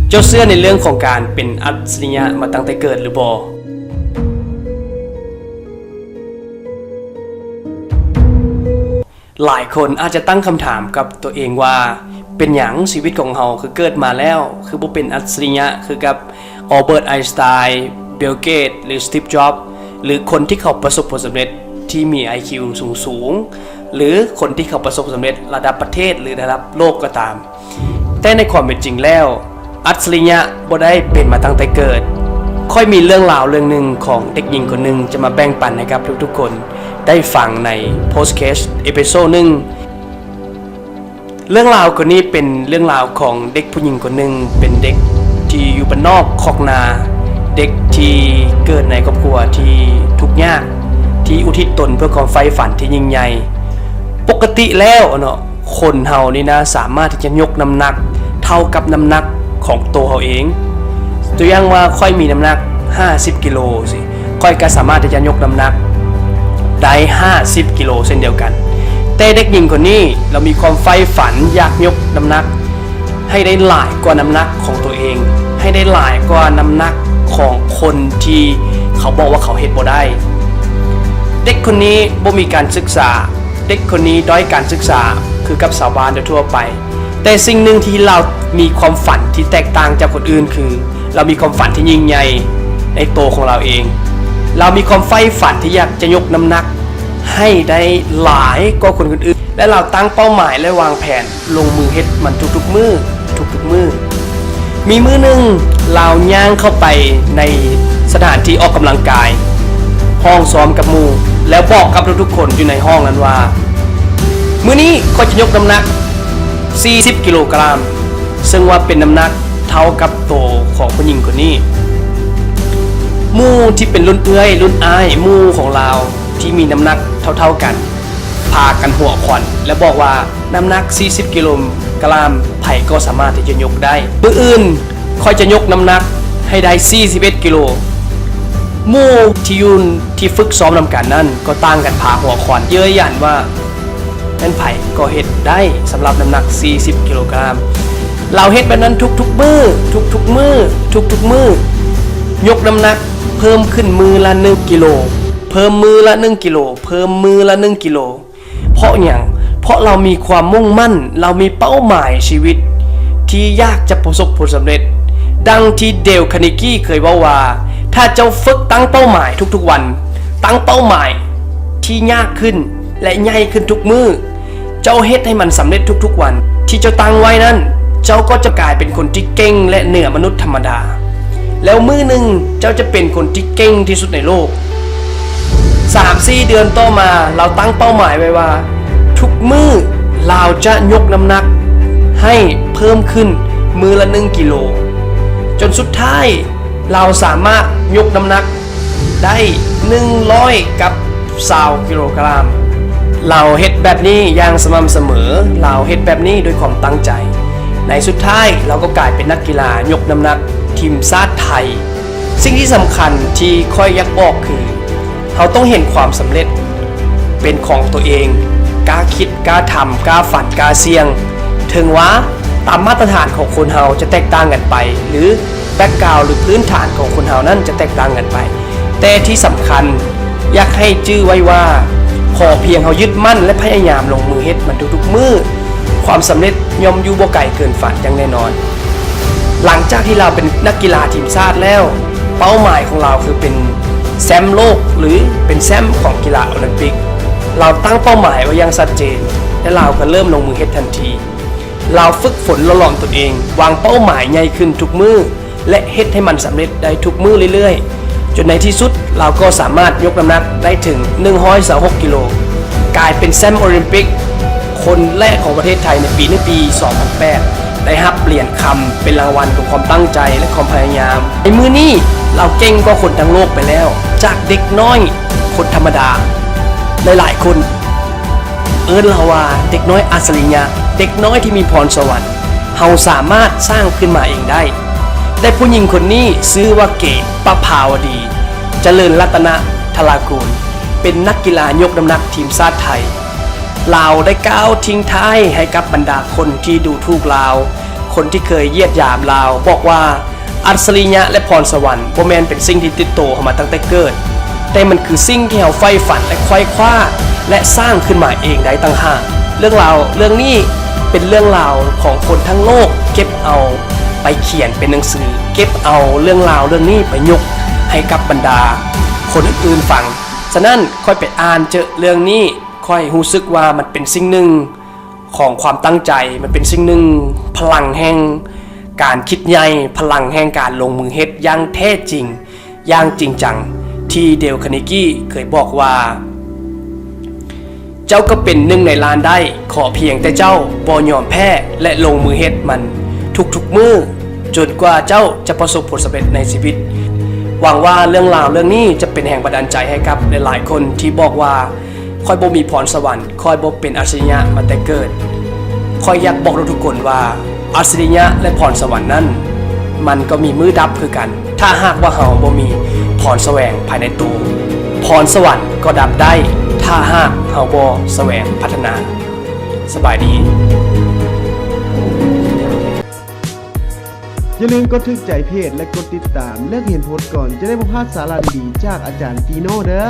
ເຈົ້າເຊື່ອໃນເລື່ອງຂອງການເປັນອັດສະລິຍະມາຕັ້ງແຕ່ເກີດຫຼືບໍ່? ຫຼາຍຄົນອາດຈະຕັ້ງຄຳຖາມກັບຕົວເອງວ່າ ເປັນຫຍັງຊີວິດຂອງເຮົາຄືເກີດມາແລ້ວ ຄືບໍ່ເປັນອັດສະລິຍະຄືກັບ Albert Einstein, Bill Gates ຫຼື Steve Jobs ຫຼື ຄົນທີ່ເຂົາປະສົບຜົນສຳເລັດທີ່ມີ ໄອຄິວ ສູງໆ ຫຼື ຄົນທີ່ເຂົາປະສົບສຳເລັດລະດັບປະເທດ ຫຼື ລະດັບໂລກກໍຕາມ. ແຕ່ໃນຄວາມເປັນຈິງແລ້ວ ອັດສະລິຍະບໍ່ໄດ້ເປັນມາຕັ້ງແຕ່ເກີດ. ຂ້ອຍມີເລື່ອງລາວເລື່ອງໜຶ່ງຂອງເດັກຍິງຄົນໜຶ່ງຈະມາແບ່ງປັນໃຫ້ກັບທຸກໆຄົນໄດ້ຟັງໃນ podcast ເອພິໂຊໜຶ່ງ. ເລື່ອງລາວຄົນນີ້ເປັນເລື່ອງລາວຂອງເດັກຜູ້ຍິງຄົນໜຶ່ງ, ເປັນເດັກທີ່ຢູ່ບ້ານນອກຄອກນາ, ເດັກທີ່ເກີດໃນຄອບຄົວທີ່ທຸກຍາກ, ທີ່ອຸທິດຕົນເພື່ອຄວາມໃຝ່ຝັນທີ່ຍິ່ງໃຫຍ່. ປົກກະຕິແລ້ວເນາະ, ຄົນເຮົານີ້ນະ ສາມາດທີ່ຈະຍົກນ້ຳໜັກເທົ່າກັບນ້ຳໜັກຂອງໂຕເຮົາເອງ. ຕົວຢ່າງວ່າ ຂ້ອຍມີນ້ຳໜັກຫ້າສິບກິໂລຊີ້, ຂ້ອຍກໍສາມາດທີ່ຈະຍົກນ້ຳໜັກໄດ້ຫ້າສິບກິໂລເຊັ່ນດຽວກັນ. ແຕ່ເດັກຍິງຄົນນີ້ ລາວມີຄວາມໃຝ່ຝັນຢາກຍົກນ້ຳໜັກໃຫ້ໄດ້ຫຼາຍກວ່ານ້ຳໜັກຂອງຕົວເອງ, ໃຫ້ໄດ້ຫຼາຍກວ່ານ້ຳໜັກຂອງຄົນທີ່ເຂົາບອກວ່າເຂົາເຮັດບໍ່ໄດ້. ເດັກຄົນນີ້ບໍ່ມີການສຶກສາ, ເດັກຄົນນີ້ດ້ອຍການສຶກສາຄືກັບຊາວບ້ານໂດຍທົ່ວໄປ, ແຕ່ສິ່ງໜຶ່ງທີ່ລາວມີຄວາມຝັນທີ່ແຕກຕ່າງຈາກຄົນອື່ນ ຄືລາວມີຄວາມຝັນທີ່ຍິ່ງໃຫຍ່ໃນໂຕຂອງລາວເອງ. ລາວມີຄວາມໃຝ່ຝັນທີ່ຢາກຈະຍົກນ້ຳໜັກໃຫ້ໄດ້ຫຼາຍກວ່າຄົນອື່ນໆ ແລະ ລາວຕັ້ງເປົ້າໝາຍ ແລະ ວາງແຜນລົງມືເຮັດມັນທຸກໆມື້, ທຸກໆມື້. ມີມື້ໜຶ່ງ ລາວຍ່າງເຂົ້າໄປໃນສະຖານທີ່ອອກກຳລັງກາຍ, ຫ້ອງຊ້ອມກັບໝູ່ ແລ້ວບອກກັບທຸກໆຄົນຢູ່ໃນຫ້ອງນັ້ນວ່າ ມື້ນີ້ຂ້ອຍຈະຍົກນ້ຳໜັກສີ່ສິບກິໂລກຣາມ, ເຊິ່ງວ່າເປັນນ້ຳໜັກເທົ່າກັບໂຕຂອງຜູ້ຍິງຄົນນີ້. ໝູ່ທີ່ເປັນລຸ້ນເອື້ອຍ, ລຸ້ນອ້າຍ, ໝູ່ຂອງລາວທີ່ມີນ້ຳໜັກເທົ່າໆກັນ ພາກັນຫົວຂວັນ ແລະ ບອກວ່າ ນ້ຳໜັກສີ່ສິບກິໂລກຣາມ ໃຜກໍສາມາດທີ່ຈະຍົກໄດ້. ມື້ອື່ນ ຂ້ອຍຈະຍົກນ້ຳໜັກໃຫ້ໄດ້ສີ່ສິບເອັດກິໂລ. ໝູ່ທີ່ຢູ່ ທີ່ຝຶກຊ້ອມນຳກັນນັ້ນກໍຕ່າງກັນພາຫົວຂວັນເຍີ້ຍຢັນວ່າ ແມ່ນໃຜກໍເຮັດໄດ້ສຳລັບນ້ຳໜັກສີ່ສິບກິໂລກຣາມ. ລາວເຮັດແບບນັ້ນທຸກໆມື້, ທຸກໆມື້, ທຸກໆມື້, ຍົກນ້ຳໜັກເພີ່ມຂຶ້ນມື້ລະໜຶ່ງກິໂລ, ເພີ່ມມື້ລະໜຶ່ງກິໂລ, ເພີ່ມມື້ລະໜຶ່ງກິໂລ. ເພາະຫຍັງ? ເພາະລາວມີຄວາມມຸ່ງໝັ້ນ, ລາວມີເປົ້າໝາຍຊີວິດທີ່ຢາກຈະປະສົບຜົນສຳເລັດ. ດັ່ງທີ່ເດລ ຄາເນກີເຄີຍເວົ້າວ່າ ຖ້າເຈົ້າຝຶກຕັ້ງເປົ້າໝາຍທຸກໆວັນ, ຕັ້ງເປົ້າໝາຍທີ່ຍາກຂຶ້ນ ແລະ ໃຫຍ່ຂຶ້ນທຸກມື້, ເຈົ້າເຮັດໃຫ້ມັນສຳເລັດທຸກໆວັນທີ່ເຈົ້າຕັ້ງໄວ້ນັ້ນ, ເຈົ້າກໍຈະກາຍເປັນຄົນທີ່ເກັ່ງ ແລະ ເໜືອມະນຸດທຳມະດາ. ແລ້ວມື້ໜຶ່ງເຈົ້າຈະເປັນຄົນທີ່ເກັ່ງທີ່ສຸດໃນໂລກ. ສາມສີ່ເດືອນຕໍ່ມາ, ລາວຕັ້ງເປົ້າໝາຍໄວ້ວ່າ ທຸກມື້ລາວຈະຍົກນ້ຳໜັກໃຫ້ເພີ່ມຂຶ້ນມື້ລະໜຶ່ງກິໂລ, ຈົນສຸດທ້າຍລາວສາມາດຍົກນ້ຳໜັກໄດ້ໜຶ່ງຮ້ອຍກັບຊາວກິໂລກຣາມ. ລາວເຮັດແບບນີ້ຢ່າງສະໝ່ຳສະເໝີ, ລາວເຮັດແບບນີ້ດ້ວຍຄວາມຕັ້ງໃຈ. ໃນສຸດທ້າຍ, ລາວກໍກາຍເປັນນັກກິລາຍົກນ້ຳໜັກທີມຊາດໄທ. ສິ່ງທີ່ສຳຄັນທີ່ຂ້ອຍຢາກບອກຄື ເຮົາຕ້ອງເຫັນຄວາມສຳເລັດເປັນຂອງຕົວເອງ, ກ້າຄິດ, ກ້າທຳ, ກ້າຝັນ, ກ້າສ່ຽງ. ເຖິງວ່າຕາມມາດຕະຖານຂອງຄົນເຮົາຈະແຕກຕ່າງກັນໄປ ຫຼື ແບັກກຣາວ ຫຼື ພື້ນຖານຂອງຄົນເຮົານັ້ນຈະແຕກຕ່າງກັນໄປ, ແຕ່ທີ່ສຳຄັນ ຢາກໃຫ້ຈື່ໄວ້ວ່າ ຂໍພຽງເຮົາຍຶດໝັ້ນ ແລະ ພະຍາຍາມລົງມືເຮັດມັນທຸກໆມື້, ຄວາມສຳເລັດຍ່ອມຢູ່ບໍ່ໄກເກີນຝັນຢ່າງແນ່ນອນ. ຫຼັງຈາກທີ່ລາວເປັນນັກກິລາທີມຊາດແລ້ວ, ເປົ້າໝາຍຂອງລາວຄືເປັນແຊ້ມໂລກ ຫຼື ເປັນແຊ້ມຂອງກິລາໂອລິມປິກ. ລາວຕັ້ງເປົ້າໝາຍໄວ້ຢ່າງຊັດເຈນ ແລະ ລາວກໍເລີ່ມລົງມືເຮັດທັນທີ. ລາວຝຶກຝົນຫຼໍ່ຫຼອມຕົນເອງ, ວາງເປົ້າໝາຍໃຫຍ່ຂຶ້ນທຸກມື້ ແລະ ເຮັດໃຫ້ມັນສຳເລັດໄດ້ທຸກມື້ເລື້ອຍໆ, ຈົນໃນທີ່ສຸດລາວກໍສາມາດຍົກນ້ຳໜັກໄດ້ເຖິງໜຶ່ງຮ້ອຍຊາວຫົກກິໂລ, ກາຍເປັນແຊ້ມໂອລິມປິກຄົນແລກຂອງປະເທດໄທໃນປີ ໃນປີສອງພັນແປດ, ໄດ້ຮັບຫຼຽນຄຳເປັນລາງວັນຂອງຄວາມຕັ້ງໃຈ ແລະ ຄວາມພະຍາຍາມ. ໃນມື້ນີ້ລາວເກັ່ງກວ່າຄົນທັງໂລກໄປແລ້ວ, ຈາກເດັກນ້ອຍຄົນທຳມະດາຫຼາຍໆຄົນ. ເອີ້ນລາວວ່າເດັກນ້ອຍອັດສະລິຍະ, ເດັກນ້ອຍທີ່ມີພອນສະຫວັນ, ເຮົາສາມາດສ້າງຂຶ້ນມາເອງໄດ້. ແຕ່ຜູ້ຍິງຄົນນີ້ຊື່ວ່າເກດ ປະພາວະດີ ຈະເລີນລັດຕະນະທະລາກູນ, ເປັນນັກກິລາຍົກນ້ຳໜັກທີມຊາດໄທ. ລາວໄດ້ກ່າວຖິ້ມທ້າຍໃຫ້ກັບບັນດາຄົນທີ່ດູຖູກລາວ, ຄົນທີ່ເຄີຍຢຽດຢາມລາວບອກວ່າ ອັດສະລິຍະ ແລະ ພອນສະຫວັນບໍ່ແມ່ນເປັນສິ່ງທີ່ຕິດໂຕເຮົາມາຕັ້ງແຕ່ເກີດ, ແຕ່ມັນຄືສິ່ງທີ່ເຮົາໃຝ່ຝັນ ແລະ ໄຂວ່ຄວ້າ ແລະ ສ້າງຂຶ້ນມາເອງໄດ້ຕ່າງຫາກ. ເລື່ອງລາວເລື່ອງນີ້ເປັນເລື່ອງລາວຂອງຄົນທັງໂລກເກັບເອົາໄປຂຽນເປັນໜັງສື, ເກັບເອົາເລື່ອງລາວເລື່ອງນີ້ໄປຍົກໃຫ້ກັບບັນດາຄົນອື່ນໆຟັງ. ສະນັ້ນ ຂ້ອຍໄປອ່ານເຈີເລື່ອງນີ້, ຂ້ອຍຮູ້ສຶກວ່າມັນເປັນສິ່ງໜຶ່ງ ຂອງຄວາມຕັ້ງໃຈ, ມັນເປັນສິ່ງໜຶ່ງ ພະລັງແຫ່ງການຄິດໃຫຍ່, ພະລັງແຫ່ງການລົງມືເຮັດຢ່າງແທ້ຈິງ, ຢ່າງຈິງຈັງ, ທີ່ເດລ ຄາເນກີເຄີຍບອກວ່າ, ເຈົ້າກໍເປັນໜຶ່ງໃນລ້ານໄດ້, ຂໍພຽງແຕ່ເຈົ້າບໍ່ຍອມແພ້ ແລະ ລົງມືເຮັດມັນທຸກໆມື້, ຈົນກວ່າເຈົ້າຈະປະສົບຜົນສຳເລັດໃນຊີວິດ. ຫວັງວ່າເລື່ອງລາວເລື່ອງນີ້ຈະເປັນແຮງບັນດານໃຈໃຫ້ກັບຫຼາຍໆຄົນທີ່ບອກວ່າ ຂ້ອຍບໍ່ມີພອນສະຫວັນ, ຂ້ອຍບໍ່ເປັນອັດສະລິຍະມາແຕ່ເກີດ. ຂ້ອຍຢາກບອກທຸກໆຄົນວ່າ ອັດສະລິຍະ ແລະ ພອນສະຫວັນນັ້ນ ມັນກໍມີມື້ດັບຄືກັນ. ຖ້າຫາກວ່າເຮົາບໍ່ມີພອນສະແຫວງພາຍໃນໂຕ, ພອນສະຫວັນກໍດັບໄດ້ ຖ້າຫາກເຮົາບໍ່ສະແຫວງພັດທະນາ. ສະບາຍດີ. ຢ່າລືມກົດຖືກໃຈເພຈ ແລະ ກົດຕິດຕາມ ເລືອກເຫັນໂພສກ່ອນ ຈະໄດ້ບໍ່ພາດສາລະດີໆຈາກອາຈານຕີໂນເດີ້.